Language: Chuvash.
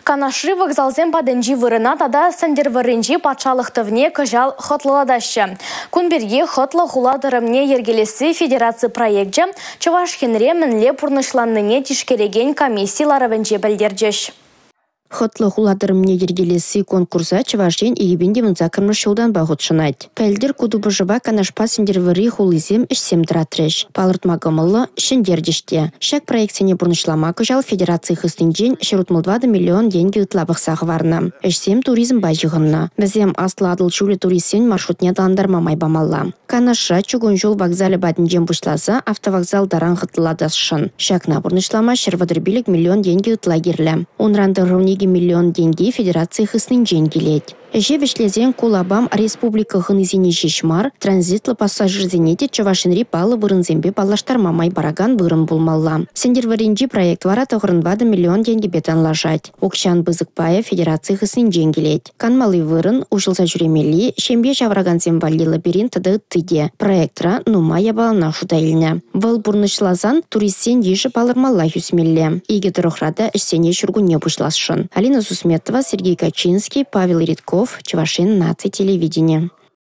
Канашри вокзалсем патӗнчи вырӑна тата Сӗнтӗрвӑрринчи патшалӑх тӑвне кӑҫал хӑтлӑлатаҫҫӗ. Кун пирки хӑтлӑ хула тӑрӑмне йӗркелесси федераци проекчӗ Чӑваш Енре мӗнле пурнӑҫланнине тишкерекен комисси ларӑвӗнче пӗлтерчӗҫ. Хӑтлӑ хула тӑрӑмне йӗркелесси конкурса Чӑваш Ен 2018-мӗш ҫултанпа хутшӑнать. Пӗлтӗр ку тупӑшӑва Канашпа Сӗнтӗрвӑрри хулисем ӗҫсем тӑратрӗҫ. Палӑртма кӑмӑллӑ, ҫӗнтерчӗҫ те. Ҫак проектсене пурнӑҫлама кӑҫал федераци хыснинчен 164 миллион тенкӗ ытла пӑхса хӑварнӑ. Ӗҫсем туризмпа ҫыхӑннӑ. Вӗсем Аслӑ Атӑл ҫулӗ туристсен маршрутне аталантарма май памалла. Канашра чукун ҫул вокзалӗ патӗнчен пуҫласа автовокзал таран хӑтлӑлатасшӑн. Ҫакна пурнӑҫлама 135 миллион тенкӗ ытла кирлӗ. Унран 92 миллион тенки федераци хыснинчен килет. Ӗҫе вӗҫлесен ку лапам республика хӑнисене ҫеҫ мар, транзитлӑ пассажирсене те Чӑваш Енри паллӑ вырӑнсемпе паллаштарма май паракан вырӑн пулмалла. Сӗнтӗрвӑрринчи проект вара 94 миллион тенкӗпе танлашать. Укҫан пысӑк пайӗ федераци хыснинчен килет. Канмалли вырӑн, уҫӑлса ҫӳремелли, ҫемье ҫавӑракансем валли лабиринт тата ытти те. Проектра нумай япалана шута илнӗ. Вӑл пурнӑҫласан туристсен йышӗ палӑрмаллах ӳсмелле. Икӗ тӑрӑхра та ӗҫсене ҫуркунне пуҫласшӑн. Алина Сусметова, Сергей Качинский, Павел Ритков, Чӑваш Ен наци телевидени.